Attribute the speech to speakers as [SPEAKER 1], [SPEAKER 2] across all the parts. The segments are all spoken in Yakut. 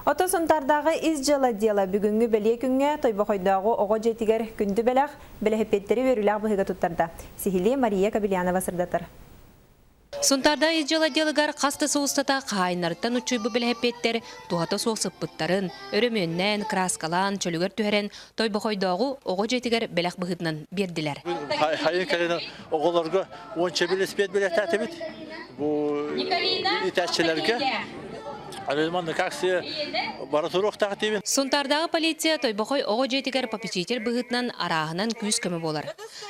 [SPEAKER 1] Оттон Сунтаардааҕы ис дьыала отдела бүгүҥҥү бэлиэ күҥҥэ Тойбохойдооҕу оҕо дьиэтигэр күндү бэлэх, бэлэһипиэттэри үөрүүлээх быһыыга туттарда. Сиһилии Мария Кобельянова сырдатар.
[SPEAKER 2] Сунтаардаах ис дьыала отделыгар хас да сыл устата хаһаайыннарыттан уччуйбут бэлэһипиэттэр туһата суох сыппыттарын, өрөмүөннээн, кырааскалаан, чөлүгэр түһэрэн Тойбохойдооҕу оҕо дьиэтигэр бэлэх быһыытынан биэрдилэр.
[SPEAKER 3] Хайын кэлин оҕолорго уонча велосипед бэлэхтээтибит. Бу итээччилэргэ маннык акция бара туруохтаах диибин.
[SPEAKER 2] Сунтаардааҕы полиция Тойбохой оҕо дьиэтигэр попечитель быһыытынан арааһынан күүс-көмө буолар.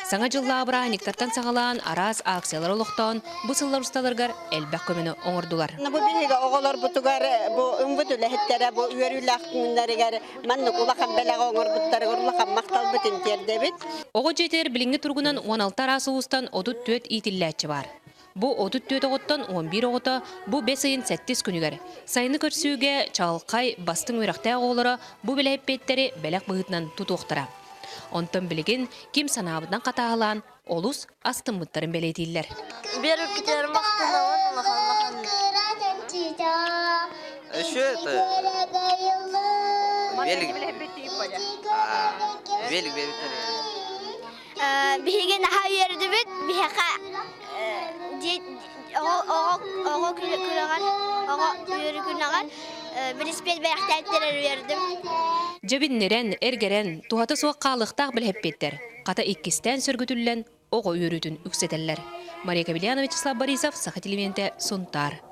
[SPEAKER 2] Саҥа дьыллааҕы бырааһынньыктартан саҕалаан араас акциялары олохтоон бу сыллар усталарыгар элбэх көмөнү оҥордулар.
[SPEAKER 4] Бу биһиги оҕолорбутугар бу ымбыт үлэһиттэрэ бу үөрүүлээх күннэригэр маннык улахан бэлэҕи оҥорбуттарыгар улахан махталбытын тиэрдэбит.
[SPEAKER 2] Оҕо дьиэтигэр билиҥҥи туругунан 16 араас улуустан 34 иитиллээччи баар. Бу 34 оҕоттон 11 оҕото бу бэс ыйын сэттис күнүгэр сайыны көрсүүгэ чаҕылхай бастыҥ үөрэхтээх оҕолоро бу бэлэһиппиэттэри бэлэх быһыытынан тутуохтара. Онтон билигин ким санаабытынан хатааһылаан олус астыммыттарын бэлиэтииллэр.
[SPEAKER 5] Биэрбиккитигэр махтанабын улахан улахан.
[SPEAKER 6] Еще это велик. Велик
[SPEAKER 5] Биһиги наһаа үөрдүбүт. Биһиэхэ оҕо күрэҕэр, оҕо үөрүү күнэҕэр велосипед бэлэхтээттэрэр үөрдүм.
[SPEAKER 2] Дьэбиннирэн, эргэрэн, туһата суох хаалыахтаах бэлэһиппиттэр. Хата иккистээн сөргүтүллэн оҕо үөрүүтүн үксэтэллэр. Мария Кабельянова, Вячеслав Борисов, Саха телевидениетэ, Сунтаар.